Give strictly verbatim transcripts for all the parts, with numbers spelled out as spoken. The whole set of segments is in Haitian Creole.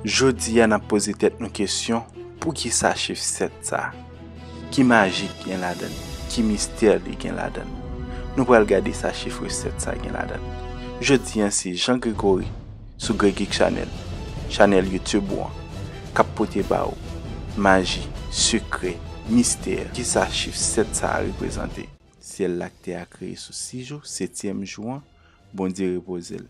Jodi a, n ap poze tèt nou kesyon, poukisa chif sèt sa a? Ki maji k gen ladan l? Ki mistè li gen ladan l? Nou pral gade sa chif sèt sa a gen ladan l. Jodi a, se Jean Gregory sou Greg Geek Channel, chanèl YouTube ou an, k ap pote ba ou maji, sekrè, mistè, kisa chif sèt sa a reprezante. Syèl la ak tè a kreye sou sis jou, setyèm jou an, Bondye repoze l.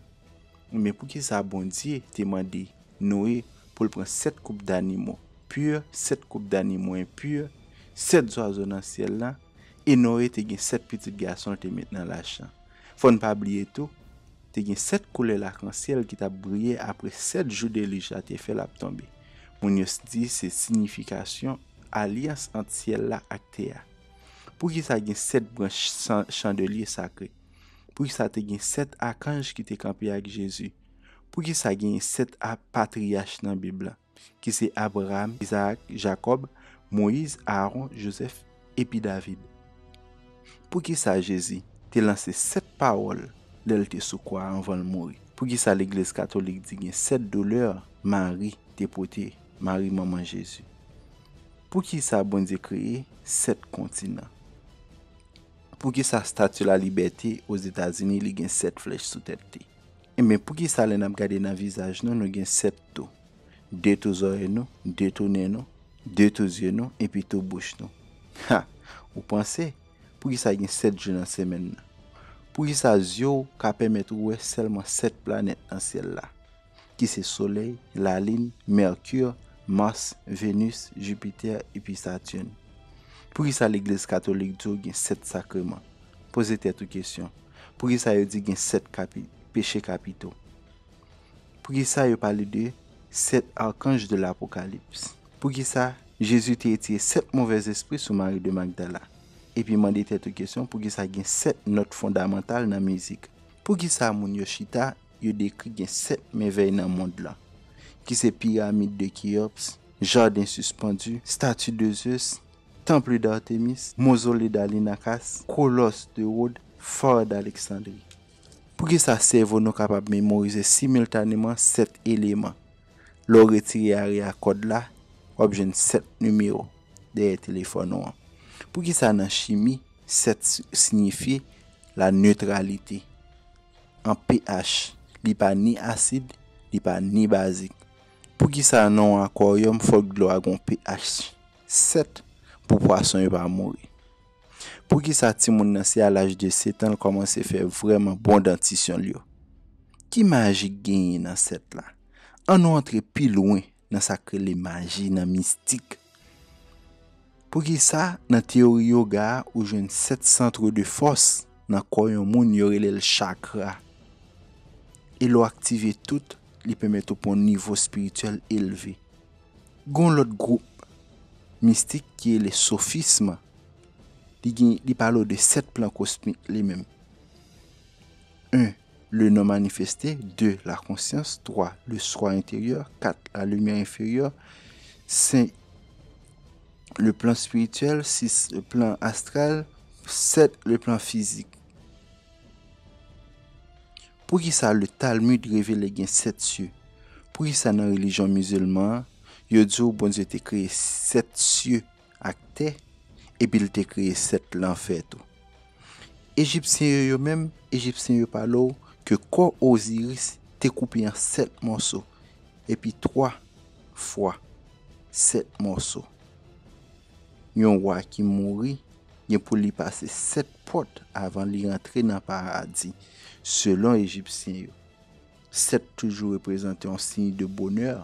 Men poukisa Bondye te mande Noye pou l pran sèt koup danimo pur, sèt koup danimo enpur, sèt zwazo nan syèl la, e Noye te gen sèt pitit gason l te met nan lach lan? Fò n pa bliye tou, te gen sèt koulè lakansyèl ki t ap briye apre sèt jou delij la te fè l ap tonbe. Moun yo di se siyifikasyon alyans ant syèl la ak tè a. Poukisa gen sèt branch chan-, chandelye sakre? Poukisa te gen sèt akanj ki te kanpe ak Jezi? Poukisa genyen sèt a-, patriyach nan Bib la, ki se Abraram, Izaak, Jakòb, Moyiz, Aaron, Jozèf, epi David? Poukisa Jezi te lanse sèt pawòl lè l te sou kwa a anvan l mouri? Poukisa Legliz Katolik di gen sèt doulè Mari te pote, Mari manman Jezi? Poukisa Bondye kreye sèt kontinan? Poukisa Stati Lalibète Ozetazini li gen sèt flèch sou tèt li? Enben, poukisa lè n ap gade nan vizaj nou, nou gen sèt tou? De tou zòrèy nou, de tou nen nou, de tou zye nou, epi tou bouch nou. Ha! Ou panse? Poukisa gen sèt jou nan semèn nan? Poukisa zye w ka pèmèt ou wè sèlman sèt planèt nan syèl la, ki se Solèy, Lalin, Mèkir, Mas, Venis, Jipitè, epi Saturn? Poukisa Legliz Katolik di w gen sèt sakreman? Poze tèt ou kesyon. Poukisa yo di gen sèt kapi-, peche kapito? Poukisa yo pale de sèt archanges de l'Apocalypse? Poukisa Jezi te retire sèt movèzespri sou Mari de Magdala? Epi mande tèt ou kesyon, poukisa gen sèt nòt fondamantal nan mizik? Poukisa moun yo chita, yo dekri gen sèt mèvèy nan mond lan, ki se piramid de Khéops, jaden sispandu, stati de Zeus, tanp d'Artémis, mozole d'Alinacas, kolòs de Ròd, far d'Alexandrie? Poukisa sèvo nou kapab memorize similtaneman sèt eleman? Lè w retire are a kòd la, w ap jwenn sèt nimewo dèyè telefòn ou an. Poukisa nan chimi, sèt si-, siyifye la netralite? An pH, li pa ni asid, li pa ni bazik. Poukisa nan yon akwàryòm fòk dlo a gon pH sèt pou pwason yo pa mouri? Poukisa timoun nan se a laj de sèt an l kòmanse fè vrèman bon dantisyon l yo? Ki maji k genyen nan sèt la? Ann nou antre pi lwen nan sa k rele maji, nan mistik. Poukisa nan teyori yoga a ou jwenn sèt centres de force nan kò yon moun, yo rele l chakra? E lè w aktive tout, li pèmèt ou pran yon nivo espirityèl elve. Gon lòt gwoup mistik ki rele sofism. Li gen, li pale w de sèt plan kosmik li menm. Un, le non manifesté, deux, la conscience, trois, le soi intérieur, quatre, la lumière inférieure, cinq, le plan spirituel, six, le plan astral, sept, le plan physique. Poukisa le Talmud revele gen sèt sye? Poukisa nan relijyon mizilman an, yo di w Bondye te kreye sèt sye ak tè, epi l te kreye sèt lanfè tou? Ejipsyen yo, yo menm, Ejipsyen yo pale w ke kò Oziris te koupe an sèt mòso, epi twa fwa sèt mòso. Yon wa ki mouri gen pou li pase sèt pòt avan li rantre nan paradi, selon Ejipsyen yo. Sèt toujou reprezante yon siy de bonè.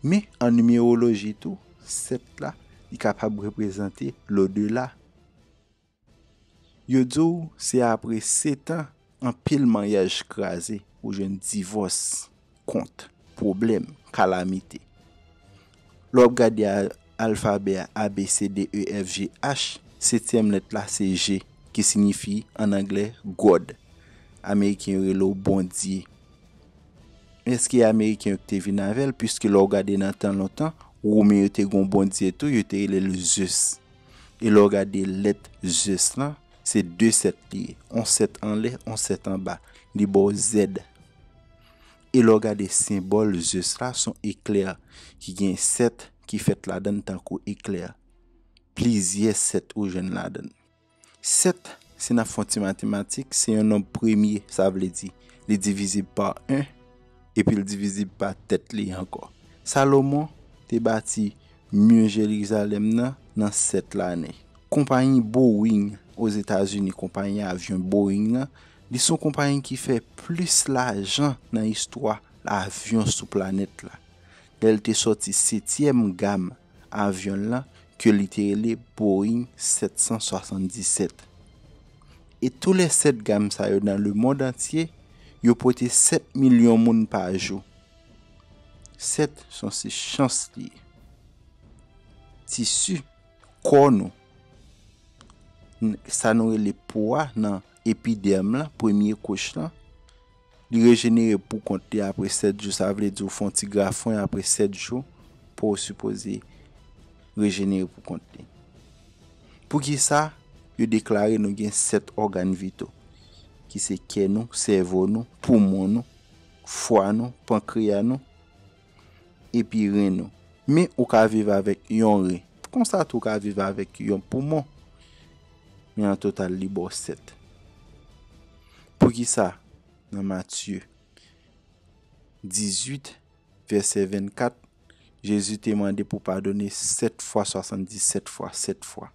Men, an nimeroloji tou, sèt la, li kapab reprezante l'au-delà. Yo di w se apre sèt an, anpil maryaj kraze, ou jwenn divòs, kont, pwoblèm, kalamite. Lè w ap gade a, alfabè a, A, B, C, D, E, F, G, H, setyèm lèt la se G, ki siyifi, an anglè, God. Ameriken yo rele w Bondye. Èske Ameriken yo ki te vin avè l? Piske lè w gade nan tan lontan, Women yo te gen yon bondye tou, yo te rele l Zeus. E lè w gade lèt Zeus lan, se de sèt li ye. On sèt anlè, on sèt anba. Li ba w Z. E lè w gade senbòl Zeus la, se yon eklè ki gen sèt ki fèt ladan l tankou eklè. Plizyè sèt ou jwenn ladan l. Sèt, si n ap fè yon ti matematik, se yon nonb premye, sa vle di, li divizib pa en, epi l divizib pa tèt li ankò. Salomon te bati mi Jerizalèm nan nan sèt lane. Konpayi Boeing Ozetazini, konpayi avyon Boeing nan, li se yon konpayi ki fè plis lajan nan istwa avyon sou planèt la. Lè l te sòti setyèm gam avyon l lan, ke li te rele Boeing sèt san swasanndisèt. E tou lè sèt gam sa yo nan lemonn antye, yo pote sèt milyon moun pa jou. Sèt se yon chif chans li ye. Tisi kò nou, n- sa nou rele po a nan epidèm lan, premye kouch lan, li rejenere pou kont li apre sèt jou. Sa vle di ou fè yon ti grafwen apre sèt jou, po w sipoze rejenere pou kont li. Poukisa yo deklare nou gen sèt ògàn vito, ki se kè nou, sèvo nou, poumon nou, fwa nou, pankreya nou, epi ren nou? Men ou ka viv avèk yon ren. Konsa tou ou ka viv avèk yon poumon. Men an total, li ba w sèt. Poukisa nan Matye dizuit, vèsè vennkat, Jezi te mande pou padone sèt fwa, swasanndisèt fwa, sèt fwa?